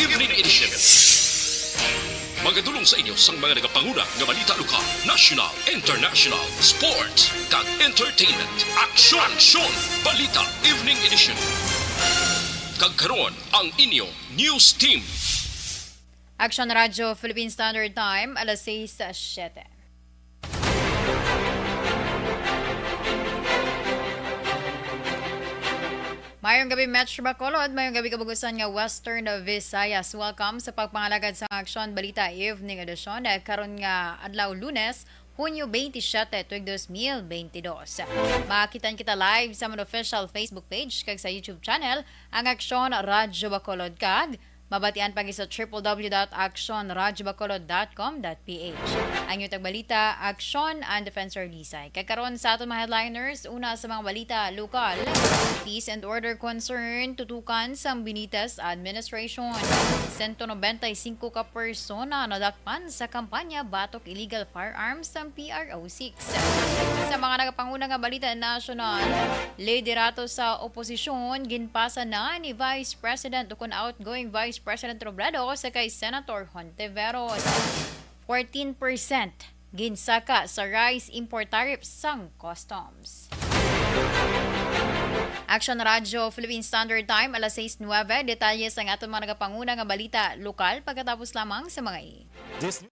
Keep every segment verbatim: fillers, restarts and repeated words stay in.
Evening Edition. Magadulong sa inyo sang mga nagapanguna nga balita lokal, national, international, sports, kag entertainment. Aksyon! Aksyon! Balita Evening Edition. Kag karon, ang inyo news team. Action Radio Philippine Standard Time, alas sais siyete. Mayong gabi, Metro Bacolod. Mayong gabi, kabug-usan nga Western Visayas. Welcome sa pagpangalagad sa Aksyon Balita Evening Edition, eh, karon nga adlaw, Lunes, Hunyo twenty-seven, tuig dos mil benti dos. Makita kita live sa amon official Facebook page kag sa YouTube channel, ang Aksyon Radyo Bacolod, kag mabatian pa gid sa triple W dot action radyo bacolod dot com dot P H. Ang inyong tagbalita, Aksyon and Defensor Lisay. Kag karon sa aton mga headliners, una sa mga balita lokal, peace and order concern, tutukan sang Benitez administration. Sento nobenta y singko ka persona nadakpan sa kampanya batok illegal firearms sang P R O six. Sa mga nagapanguna nga balita nasyonal, liderato sa oposisyon ginpasa na ni Vice President ukon outgoing Vice President Robredo sa kay Senator Hontiveros. Fourteen percent ginsaka sa rice import tariff sang customs. Action Radio Philippine Standard Time, alas sais nuebe. Detalye sang aton mga nagapanguna nga balita lokal pagkatapos lamang sa mga i- This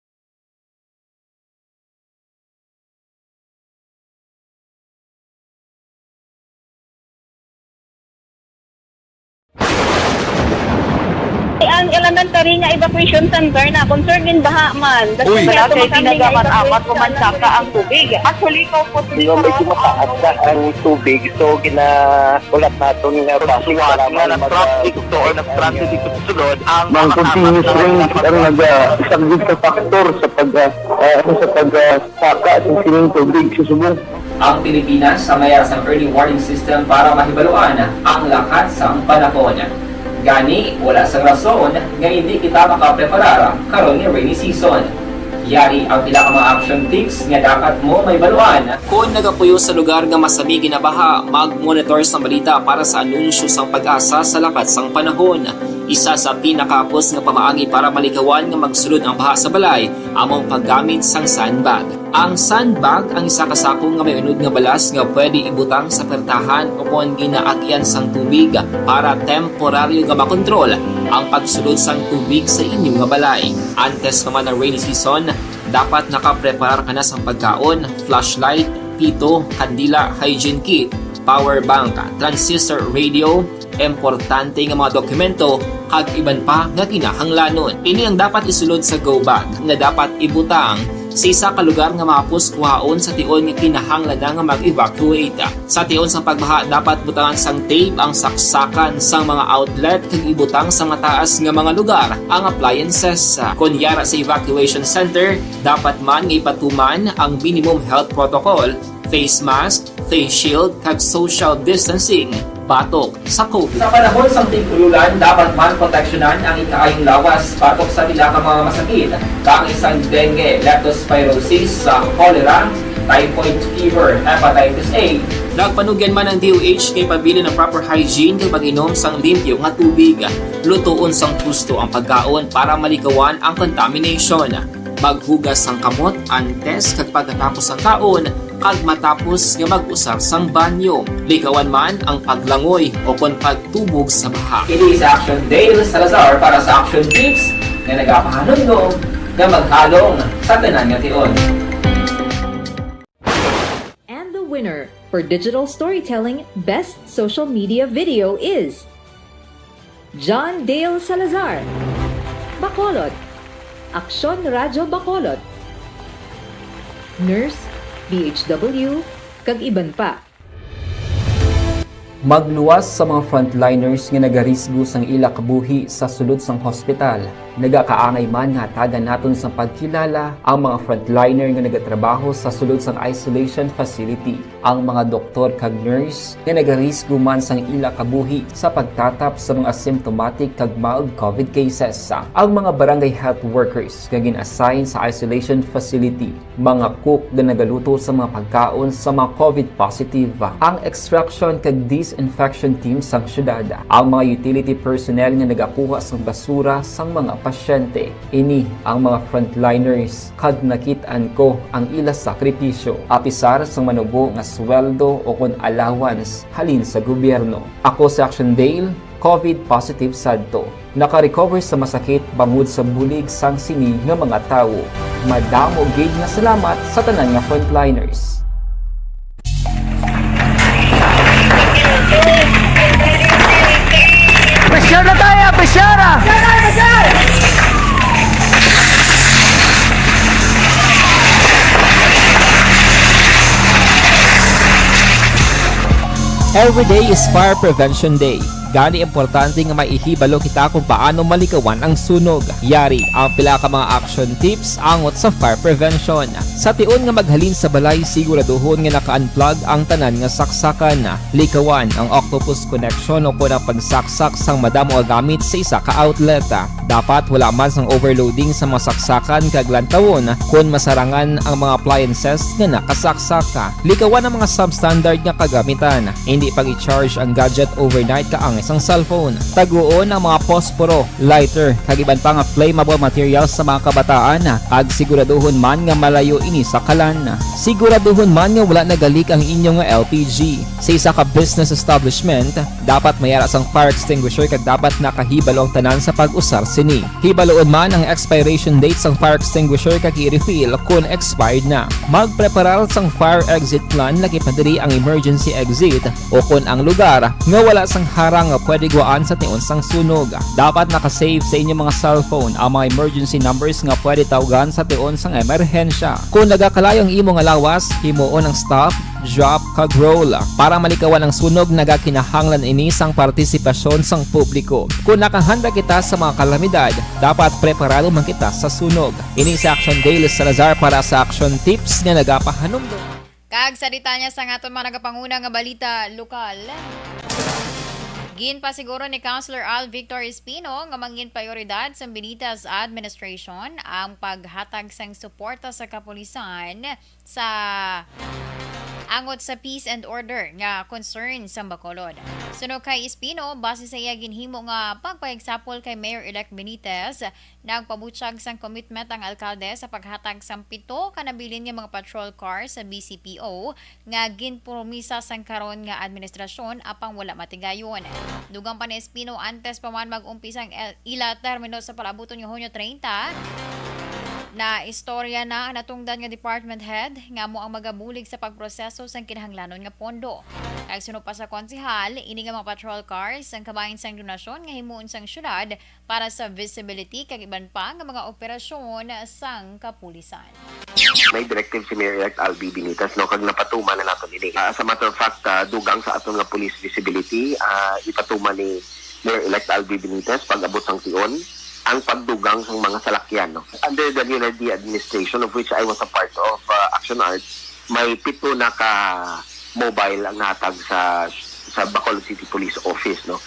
Ang elementary nga evacuation center na concern gin baha man. Uy. Wala kay tinaga-man-amat o mansaka ang tubig. Actually, ko po Medyo mataas na ang tubig, so gina-, ulat naton nga basi nga nag-traffic to or nag-transit dito sa sulod ang mga continuous rain ang nag-, ah, isang big factor sa pag, ah, ah, sa pag, ah, saka sa sining tubig sa subong. Ang Pilipinas ang mayara sang early warning system para mahibaluan ang lakat sang panahon. Gani, wala sang rason nga hindi kita makapreparar karon nga rainy season. Yari ang pila ka mga action tips nga dapat mo mahibaluan. Kon nagapuyo sa lugar nga masami ginabaha, mag-monitor sang balita para sa anunsyo sang PAGASA sa lakat sang panahon. Isa sa pinakahapos nga pamaagi para malikawan nga magsulod ang baha sa balay amo ang paggamit sang sandbag. Ang sandbag ang isa ka sako nga may unod nga balas nga pwede ibutang sa pertahan ukon ginaagian sang tubig para temporaryo nga makontrol ang pagsulod sang tubig sa inyo nga balay. Antes pa man ang rainy season, dapat nakapreparar ka na sang pagkaon, flashlight, pito, kandila, hygiene kit, power bank, transistor radio, importante nga mga dokumento, kag iban pa nga kinahanglanon. Ini ang dapat isulod sa go bag nga dapat ibutang sa isa ka lugar nga mahapos kuhaon sa tion nga kinahanglan na nga mag-evacuate. Sa tion sang pagbaha, dapat butangan sang tape ang saksakan sang mga outlet kag ibutang sa mataas nga mga lugar ang appliances. Kon yara sa evacuation center, dapat man nga ipatuman ang minimum health protocol, face mask, face shield, kag social distancing batok sa COVID. Sa panahon sang tig-ulan, dapat man proteksyonan ang ikaayong lawas batok sa pila ka mga masakit, kaangay sang dengue, leptospirosis, sa cholera, typhoid fever, hepatitis A. Nagpanugyan man ang D O H nga ipabilin ang proper hygiene kag pag-inom sang limpyo nga tubig. Lutoon sang husto ang pagkaon para malikawan ang contamination. Maghugas sang kamot antes kag pagkatapos sang kaon, kag matapos nga mag-usar sang banyo. Likawan man ang paglangoy o kon pagtubog sa baha. Ini si Action Dale Salazar para sa Action Tips nga nagapahanumdom nga maghalong sa tanan nga tion. And the winner for Digital Storytelling Best Social Media Video is John Dale Salazar, Bacolod, Aksyon Radyo Bacolod, Nurse, D H W, kag iban pa. Magluwas sa mga frontliners nga nagarisgo sang ila kabuhi sa sulod sang hospital. Nagakaangay man nga hatagan naton sang pagkilala ang mga frontliner nga nagatrabaho sa sulod sang isolation facility, ang mga doktor kag nurse nga nagarisgo man sang ila kabuhi sa pagtatap sa mga symptomatic kag mild covid cases, ang mga barangay health workers nga gin-assign sa isolation facility, mga cook nga nagaluto sa mga pagkaon sa mga covid positive, ang extraction kag disinfection team sang syudad, ang mga utility personnel nga nagakuha sang basura sang mga pasyente. Ini ang mga frontliners, kag nakit-an ko ang ila sakripisyo, apisar sang manubo nga sweldo o kon allowance halin sa gobyerno. Ako si Action Dale, covid positive sadto. Naka-recover sa masakit bangod sa bulig sang sini nga mga tawo. Madamo gid nga salamat sa tanan nga frontliners. Pressure na tayo! Pressure na! Every day is Fire Prevention Day. Gani, importante nga may ihibalo kita kung paano malikawan ang sunog. Yari ang pila ka mga action tips angot sa fire prevention. Sa tion nga maghalin sa balay, siguraduhon nga naka-unplug ang tanan nga saksakan. Likawan ang octopus connection o kon ang pagsaksak sang madamo nga gamit sa isa ka outlet. Dapat wala man sang overloading sa mga saksakan kag lantawon kon masarangan ang mga appliances nga nakasaksak. Likawan ang mga substandard nga kagamitan. Indi pag-i-charge ang gadget overnight kaangay sang cellphone. Taguon ang mga posporo, lighter, kag iban pa nga flammable materials sa mga kabataan, kag siguraduhon man nga malayo ini sa kalan. Siguraduhon man nga wala nagalik ang inyo nga L P G. Sa isa ka business establishment, dapat may ara sang fire extinguisher kag dapat nakahibalo ang tanan sa pag-usar sini. Hibaloon man ang expiration date sang fire extinguisher kag i-refill kon expired na. Magpreparar sang fire exit plan, lakip na diri ang emergency exit o kon ang lugar nga wala sang harang nga pwede guwaan sa tion sang sunog. Dapat naka-save sa inyo mga cellphone ang mga emergency numbers nga pwede tawgan sa tion sang emerhensya. Kon nagakalayo ang imo nga lawas, himuon ang stop, drop, kag roll. Para malikawan ang sunog, nagakinahanglan ini sang partisipasyon sang publiko. Kon nakahanda kita sa mga kalamidad, dapat preparado man kita sa sunog. Ini si Action Dale Salazar para sa Action Tips nga nagapahanumdom. Kag sa detalye sang aton mga nagapanguna nga balita lokal, ginpasiguro ni Councilor Al Victor Espino nga mangin prioridad sang Benitez administration ang paghatag sang suporta sa kapulisan sa angot sa peace and order nga concern sa Bacolod. Suno kay Espino, base sa iya ginhimo nga pagpaeksapol kay Mayor-elect Benitez, nagpabutyag sang commitment ang alkalde sa paghatag sang pito ka nabilin nga mga patrol car sa B C P O nga ginpromisa sang karon nga administrasyon, apang wala matigayon. Dugang pa ni Espino, antes pa man mag-umpisa ang el-, ila termino sa palaabuton nga Hunyo treinta, naistorya na ang natungdan nga department head nga amo ang magabulig sa pagproseso sang kinahanglanon nga pondo. Kag suno pa sa konsehal, ini nga mga patrol cars ang kabahin sang donasyon nga himuon sang syudad para sa visibility kag iban pa nga mga operasyon sang kapulisan. May directive si Mayor-elect Albi Benitez, no, kag napatuman na naton ini. Ah, as a matter of fact, ah, dugang sa aton nga police visibility, ah, ipatuman ni Mayor-elect Albi Benitez pag-abot sang tion ang pagdugang sang mga salakyan, no. Under the Leonardi administration, of which I was a part of, ah, Action Arts, may pito na ka mobile ang nahatag sa, sa Bacolod City Police Office, no.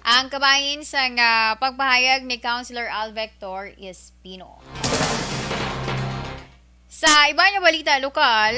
Ang kabahin sang, ah, pagpahayag ni Councilor Al Victor Espino. Sa iban nga balita lokal,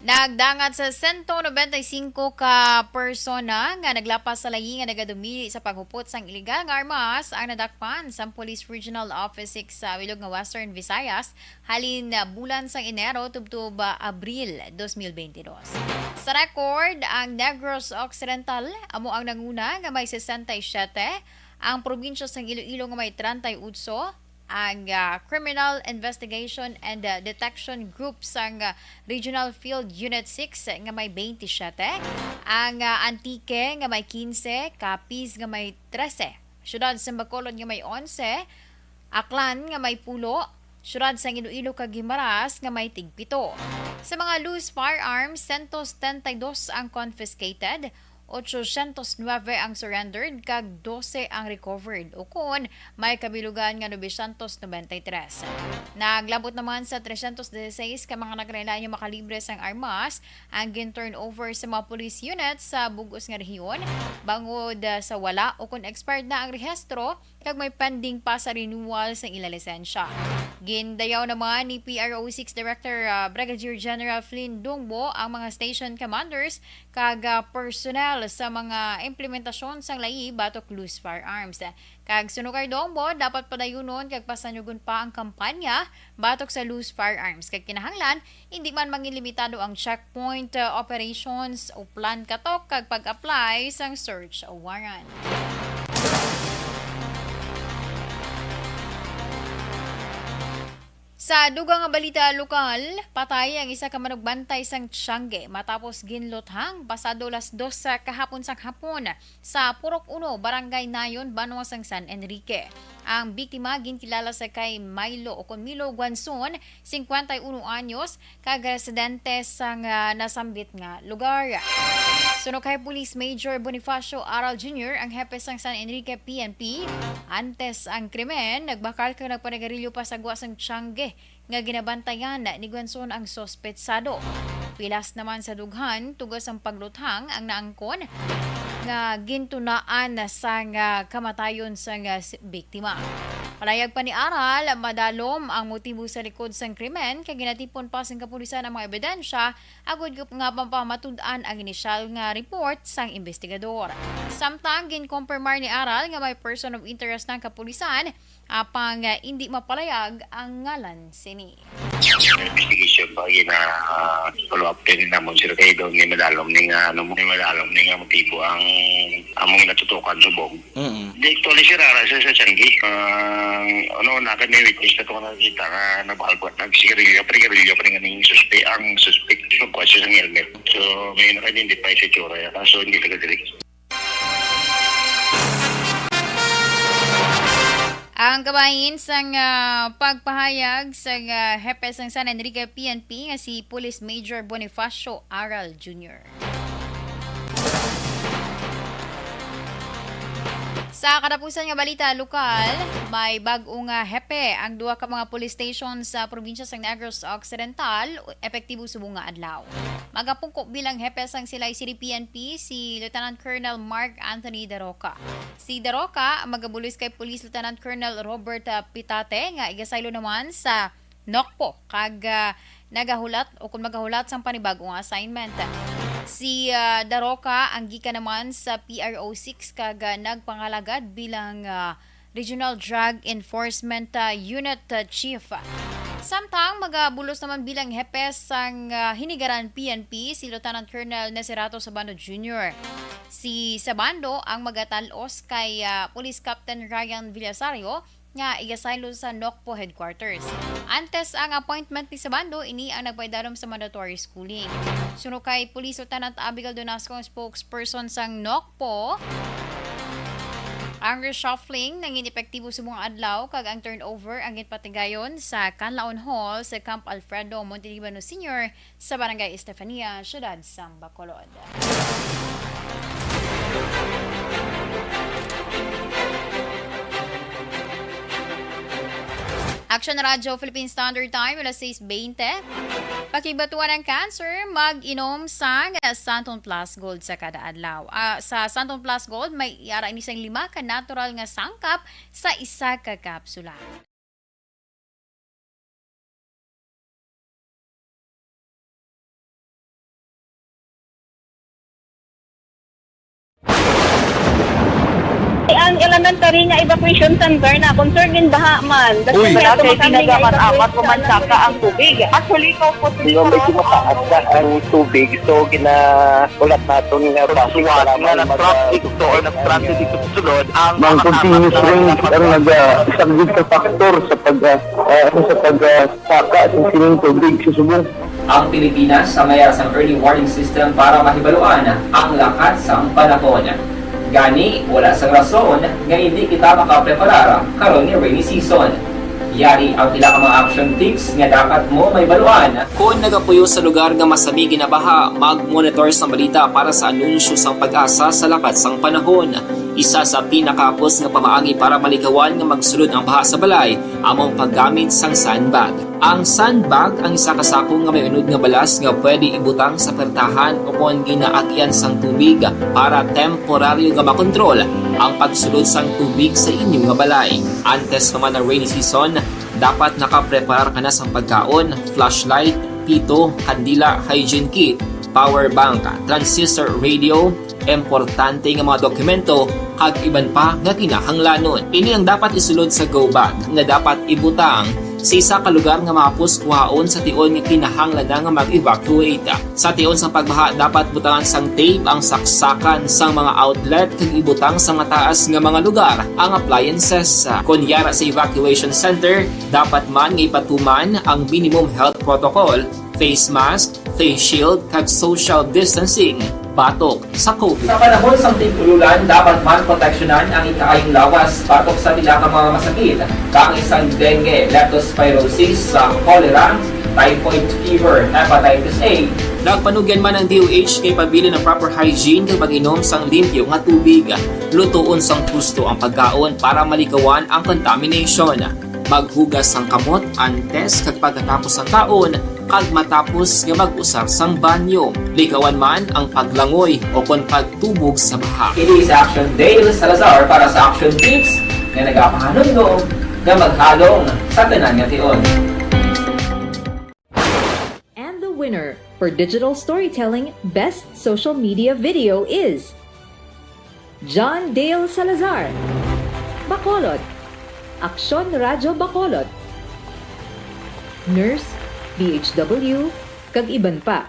nagdangat sa sento nobenta y singko ka persona nga naglapas sa layi nga nagadumili sa paghupot sang iligal nga armas ang nadakpan sang Police Regional Office six sa bilog nga Western Visayas halin, ah, bulan sang Enero tubtob, ah, Abril dos mil bente dos. Sa record, ang Negros Occidental amo ang nanguna nga may sesenta y siyete, ang probinsya sang Iloilo nga may treinta y ocho, ang, ah, Criminal Investigation and, ah, Detection Group sang, ah, Regional Field Unit six nga may bente y siyete, ang, ah, Antique nga may quince, Capiz nga may trese, Siyudad sang Bacolod nga may onse, Aklan nga may pulo, Siyudad sang Iloilo kag Guimaras nga may tigpito. Sa mga loose firearms, sento setenta y dos ang confiscated, Ochocientos nuebe ang surrendered kag dose ang recovered, ukon may kabilugan nga novecientos noventa y tres. Naglabot naman sa trescientos dieciséis ka mga nagkalain-lain nga makalibre sang armas ang gin-turnover sa mga police units sa bug-os nga rehiyon, bangod, ah, sa wala o kon expired na ang rehistro kag may pending pa sa renewal sa ila lisensya. Gindayaw naman ni P R O six Director, ah, Brigadier General Flynn Dungbo ang mga station commanders kag, ah, personnel sa mga implementasyon sang layi batok loose firearms. Kag suno kay Dungbo, dapat padayunon kag pasanugon pa ang kampanya batok sa loose firearms, kag kinahanglan indi man mangin limitado ang checkpoint, uh, operations o plan katok kag pag-apply sang search warrant. Sa dugang nga balita lokal, patay ang isa ka manugbantay sang Tiangge matapos ginluthang pasado las dos sa kahapon sang hapon sa Purok Uno, Barangay Nayon, banwa sang San Enrique. Ang biktima ginkilala sa kay Milo o kon Milo Guanzon, cincuenta y uno anyos, kag residente sang, ah, nasambit nga lugar. Suno kay Police Major Bonifacio Aral Junior, ang hepe sang San Enrique P N P, antes ang krimen, nagbakal kag nagpanigarilyo pa sa gwa sang Tiangge nga ginabantayan ni Guanzon ang suspetsado. Pilas naman sa dughan, tugos ang pagluthang ang naangkon nga gintunaan sang kamatayon sang, ah, s-, biktima. Palayag pa ni Aral, madalom ang motibo sa likod sang krimen kag ginatipon pa sang kapulisan ang mga ebidensya agod nga mapamatud-an ang inisyal nga report sang investigador. Samtang ginkompirmar ni Aral nga may person of interest ang kapulisan, apang, ah, indi mapalayag ang ngalan sini. Investigation pa, gina, ah, follow up din namon, sir, kay doon may madalom ni nga, ano mo, may madalom ni nga motibo ang among natutukan subong. Mm. Di, actually, sir, ara sa, sa Tiangge. Ah, ano, na kami witness na to nga nakita nga nabalbot, nagsigarilyo, pa rin garilyo, pa rin ganing suspect, ang suspect, magkuha siya ng helmet. So, may naka-identify sa itsura, ya. Kaso, hindi taga diri. Ang kabahin sang, ah, pagpahayag sang, ah, hepe sang San Enrique P N P nga si Police Major Bonifacio Aral Junior. Sa katapusan nga balita lokal, may bag-o nga hepe ang duha ka mga police station sa probinsya sang Negros Occidental, epektibo subong nga adlaw. Magapungko bilang hepe sang Silay City P N P si Lieutenant Colonel Mark Anthony Daroca. Si Daroca magabulos kay Police Lieutenant Colonel Robert, ah, Pitate nga igasaylo naman sa Nokpo kag, ah, nagahulat o kung magahulat sang panibag-o nga assignment. Si, ah, Daroca ang gikan naman sa P R O six kag, ah, nagpangalagad bilang, ah, Regional Drug Enforcement, ah, Unit, ah, Chief. Samtang magabulos naman bilang hepe sang, ah, Hinigaran P N P si Lieutenant Colonel Neserato Sabando Junior. Si Sabando ang magatal-os kay, ah, Police Captain Ryan Villasario nga igasaylo sa Nokpo Headquarters. Antes ang appointment ni Sabando, ini ang nagpaidalom sa mandatory schooling. Suno kay Police Lieutenant Abigail Donasco, ang spokesperson sang Nokpo, ang reshuffling nangin epektibo subong adlaw kag ang turnover ang ginpatigayon sa Canlaon Hall sa Camp Alfredo, Montelibano Senior, sa Barangay Estefania, Siyudad sang Bacolod. Action Radio Philippine Standard Time, alas sais bente. Pakigbatuan ang cancer, mag-inom sang Santon Plus Gold sa kada adlaw. Ah, sa Santon Plus Gold, may yara ini sang lima ka natural nga sangkap sa isa ka kapsula. Ang elementary nga evacuation center na concern in baha man. Uy. Wala kay tinaga man amat ko man saka ang tubig. Actually, ikaw po, di ba, medyo mataas na ang tubig, so ginahulat naton nga suwat nga nag-transit to or nag-transit dito sa sulod ang mga continuous rain ang nag-, ah, isa gid ka factor sa pag, ah, ah, ano, sa pag, ah, saka sa sining tubig sa subong. Ang Pilipinas sa mayara sang early warning system para mahibaluan ang lakat sang panahon. Gani, wala sang rason nga hindi kita makapreparar karon nga rainy season. Yari ang pila ka mga action tips nga dapat mo mahibaluan. Kon nagapuyo sa lugar nga masami ginabaha, mag-monitor sang balita para sa anunsyo sang PAGASA sa lakat sang panahon. Isa sa pinakahapos nga pamaagi para malikawan nga magsulod ang baha sa balay amo ang paggamit sang sandbag. Ang sandbag ang isa ka sako nga may unod nga balas nga pwede ibutang sa pertahan o kon ginaagyan sang tubig para temporaryo nga makontrol ang pagsulod sang tubig sa inyo nga balay. Antes pa man ang rainy season, dapat nakapreparar ka na sang pagkaon, flashlight, pito, kandila, hygiene kit, power bank, transistor radio, importante nga mga dokumento, kag iban pa nga kinahanglanon. Ini ang dapat isulod sa go bag nga dapat ibutang sa isa ka lugar nga mahapos kuhaon sa tion nga kinahanglan na nga mag-evacuate. Sa tion sang pagbaha, dapat butangan sang tape ang saksakan sang mga outlet kag ibutang sa mataas nga mga lugar ang appliances. Kon yara sa evacuation center, dapat man nga ipatuman ang minimum health protocol, face mask, face shield, kag social distancing batok sa COVID. Sa panahon sang tig-ululan, dapat man proteksyonan ang ikaayong lawas batok sa pila ka mga masakit, kaangay sang dengue, leptospirosis, sa cholera, typhoid fever, hepatitis A. Nagpanugyan man ang D O H nga ipabilin ang proper hygiene kag mag-inom sang limpyo nga tubig. Lutoon sang husto ang pagkaon para malikawan ang contamination. Maghugas sang kamot antes kag pagkatapos sang kaon kag matapos nga mag-usar sang banyo. Likawan man ang paglangoy o kon pagtubog sa baha. Ini si Action Dale Salazar para sa Action Tips nga nagapahanumdom nga maghalong sa tanan nga tion. And the winner for digital storytelling best social media video is John Dale Salazar, Bacolod, Aksyon Radyo Bacolod, Nurse, D H W, kag iban pa.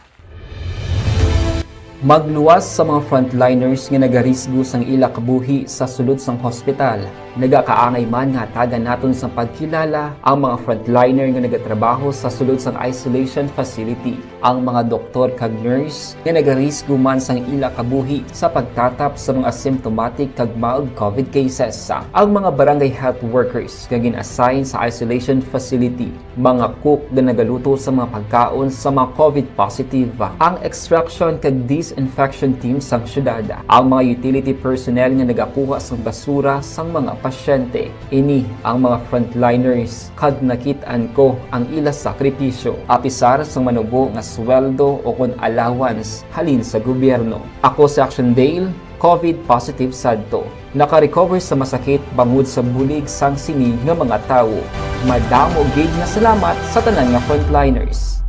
Magluwas sa mga frontliners nga nagarisgo sang ila kabuhi sa sulod sang hospital. Nagakaangay man nga hatagan naton sang pagkilala ang mga frontliner nga nagatrabaho sa sulod sang isolation facility, ang mga doktor kag nurse nga nagarisgo man sang ila kabuhi sa pagtatap sa mga asymptomatic kag mild COVID cases, ang mga barangay health workers nga gin-assign sa isolation facility, mga cook nga nagaluto sa mga pagkaon sa mga COVID positive, ang extraction kag disinfection team sang syudad, ang mga utility personnel nga nagakuha sang basura sang mga pasyente. Ini ang mga frontliners, kag nakit-an ko ang ila sakripisyo, apisar sang manubo nga sweldo o kon allowance halin sa gobyerno. Ako si Action Dale, COVID positive sadto. Naka-recover sa masakit bangod sa bulig sang sini nga mga tawo. Madamo gid nga salamat sa tanan nga frontliners.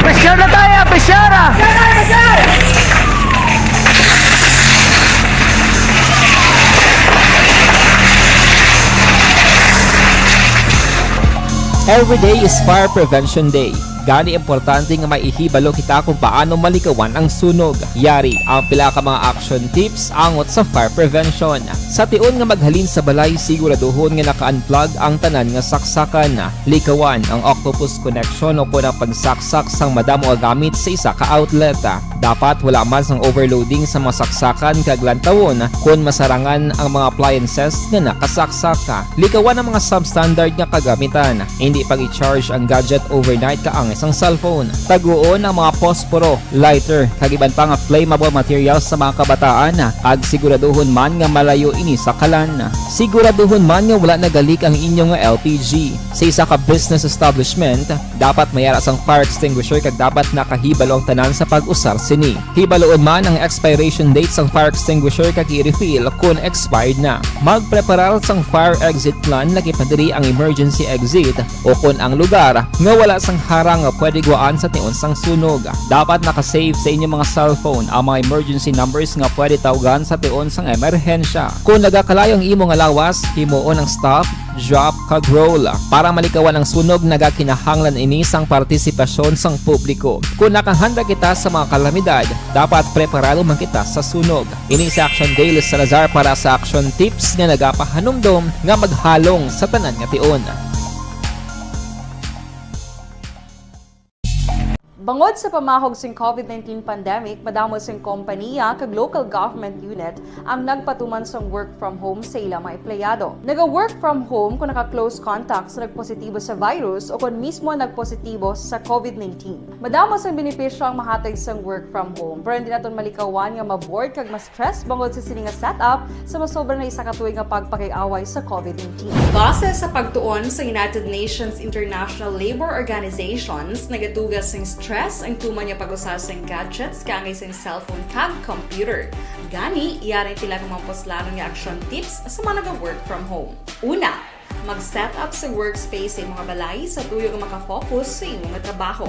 Pressure na tayo! Pressure! Every day is Fire Prevention Day. Gani importante nga maihibalo kita kung paano malikawan ang sunog. Yari ang pila ka mga action tips angot sa fire prevention. Sa tion nga maghalin sa balay, siguraduhon nga naka-unplug ang tanan nga saksakan. Likawan ang octopus connection o kon ang pagsaksak sang madamo nga gamit sa isa ka outlet. Dapat wala man sang overloading sa mga saksakan kag lantawon kon masarangan ang mga appliances nga nakasaksak. Likawan ang mga substandard nga kagamitan. Indi pag-i-charge ang gadget overnight kaangay sang cellphone. Taguon ang mga posporo, lighter, kag iban pa nga flammable materials sa mga kabataan, kag siguraduhon man nga malayo ini sa kalan. Siguraduhon man nga wala nagalik ang inyo nga L P G. Sa isa ka business establishment, dapat may ara sang fire extinguisher kag dapat nakahibalo ang tanan sa pag-usar sini. Hibaluon man ang expiration date sang fire extinguisher kag i-refill kon expired na. Magpreparar sang fire exit plan, lakip na diri ang emergency exit o kon ang lugar nga wala sang harang nga pwede guwaan sa tion sang sunog. Dapat naka-save sa inyo mga cellphone ang mga emergency numbers nga pwede tawgan sa tion sang emerhensya. Kon nagakalayo ang imo nga lawas, himuon ang stop, drop, kag roll. Para malikawan ang sunog, nagakinahanglan ini sang partisipasyon sang publiko. Kon nakahanda kita sa mga kalamidad, dapat preparado man kita sa sunog. Ini si Action Dale Salazar para sa Action Tips nga nagapahanumdom nga maghalong sa tanan nga tion. Bangod sa pamahog sing COVID nineteen pandemic, madamo sing kompaniya kag local government unit ang nagpatuman sang work from home sa ila mga empleyado. Naga-work from home kung naka-close contact sa nagpositibo sa virus o kon mismo nagpositibo sa COVID nineteen. Madamo sang benepisyo ang mahatag sang work from home, pero hindi naton malikawan nga ma-bored kag ma-stress bangod sa sini nga setup sa masobra na isa ka tuig nga pagpakig-away sa COVID nineteen. Base sa pagtuon sa United Nations International Labour Organizations, nagatuga sing stress ang tuman nga pag-usa sing gadgets kaangay sing cellphone kag computer. Gani, yari tila ang mga puslanon nga action tips sa mga naga-work from home. Una, mag-set up sa workspace sa imong balay sa tuyo nga makafocus sa imong trabaho.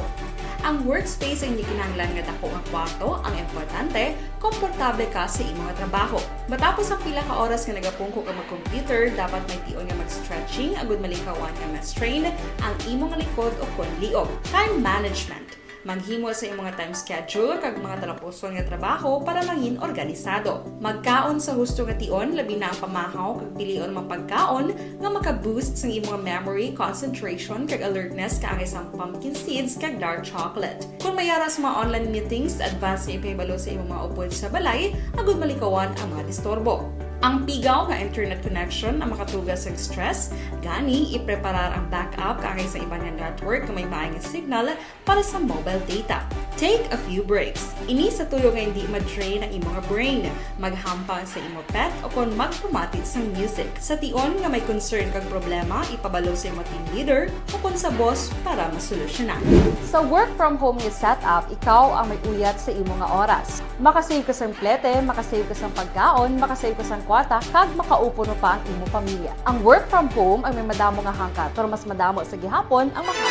Ang workspace ang hindi kinahanglan nga dako nga kwarto ang importante, komportable ka sa imong trabaho. Matapos ang pila ka oras nga nagapungko ka mag-computer, dapat may tion nga mag-stretching agud malikawan nga ma-strain ang imong likod o kon liog. Time management. Maghimo sa imong time schedule kag mga talapuson nga trabaho para mangin organisado. Magkaon sa husto nga tion, labi na ang pamahaw kag pilion mga pagkaon nga maka-boost sang imong memory, concentration, kag alertness kaangay sang pumpkin seeds kag dark chocolate. Kung may ara sa mga online meetings, advance nga ipahibalo sa imong mga upod sa balay agud malikawan ang mga disturbo. Ang pigaw nga internet connection ang makatuga sang stress, gani ipreparar ang backup kaangay sa iban nga network nga may maayo nga signal para sa mobile data. Take a few breaks. Ini sa tuyo nga hindi ma-drain ang imo nga brain. Maghampang sa imo pet o kon magpamati sang music. Sa tion nga may concern kag problema, ipabalo sa imo team leader o kon sa boss para masolusyonan. Sa work from home nga setup, ikaw ang may uyat sa imo nga oras. Makasave ka sang plete, makasave ka sang pagkaon, makasave ka sang kwarta, kag makaupuno pa ang imo pamilya. Ang work from home ang may madamo nga hangkat, pero mas madamo sa gihapon ang mga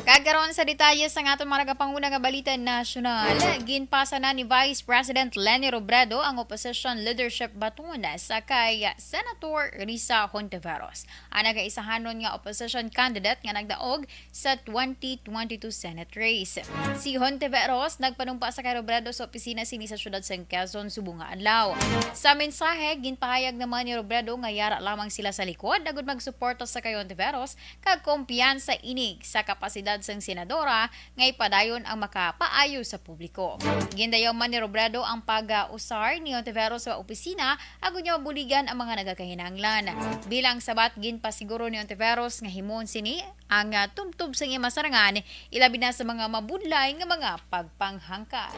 Kag karon sa detalye sang aton mga nagapanguna nga balita nasyonal, ginpasa na ni Vice President Leni Robredo ang opposition leadership baton sa kay Senator Risa Hontiveros, ang nagaisahanon nga opposition candidate nga nagdaog sa twenty twenty-two Senate race. Si Hontiveros nagpanumpa sa kay Robredo sa opisina sini sa siyudad sang Quezon subong nga adlaw. Sa mensahe, ginpahayag naman ni Robredo nga yara lamang sila sa likod agud magsuporta sa kay Hontiveros kag kumpiyansa ini sa kapasidad sang senadora nga ipadayon ang makapaayo sa publiko. Gindayaw man ni Robredo ang pag-usar ni Hontiveros sa opisina agud nga mabuligan ang mga nagakahinanglan. Bilang sabat, ginpasiguro ni Hontiveros nga himuon sini ang, ah, tubtob sa iyang masarangan, ilabi na sa mga mabudlay nga mga pagpanghangkat.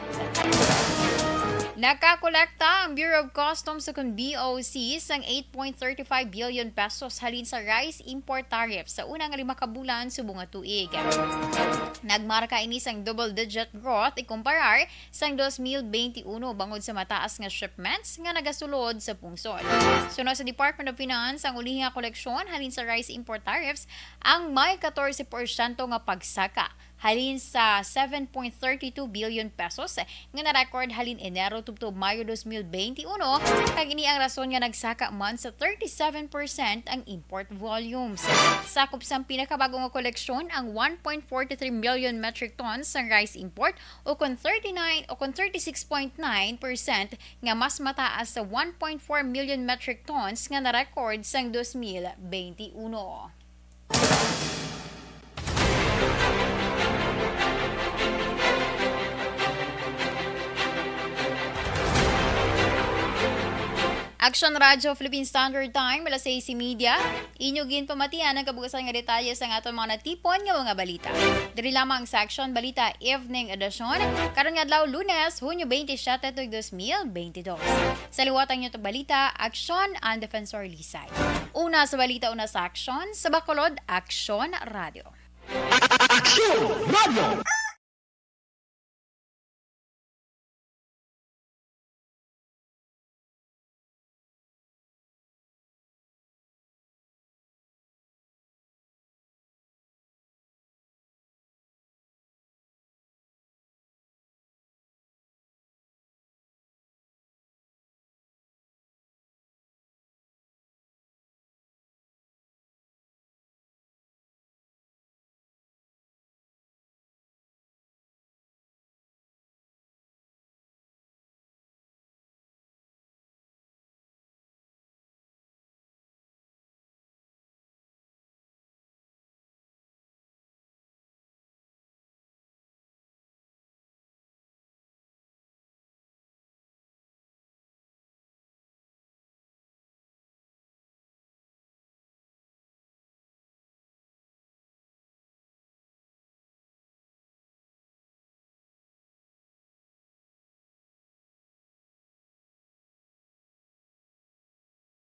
Nakakolekta ang Bureau of Customs o kon B O C sang eight point thirty five billion pesos halin sa rice import tariff sa una nga lima ka bulan subong nga tuig. Nagmarka ini sang double-digit growth ikumparar sang dos mil benti uno bangod sa mataas nga shipments nga nagasulod sa pungsod. Suno sa Department of Finance, ang ulihi nga koleksyon halin sa rice import tariffs ang may katorse porsyento nga pagsaka halin sa seven point thirty two billion pesos nga na-record halin Enero tubtob Mayo dos mil benti uno, kag ini ang rason nga nagsaka man sa thirty-seven percent ang import volumes. Sakop sang pinakabag-o nga koleksyon ang one point forty three million metric tons sang rice import, o kon thirty-nine o kon thirty-six point nine percent, nga mas mataas sa one point four million metric tons nga na-record sang dos mil benti uno. Action Radio Philippine Standard Time, alas sais y media. Inyo ginpamatian ang kabugasan nga detalye sang aton mga natipon nga mga balita. Diri lamang sa Action Balita Evening Edition, karon nga adlaw, Lunes, Hunyo twenty-seven, tuig dos mil twenty-two. Sa liwat ang inyong balita, Action, ang Defensor Lisay. Una sa balita, una sa aksyon, sa Bacolod, Action Radio. Action Radio!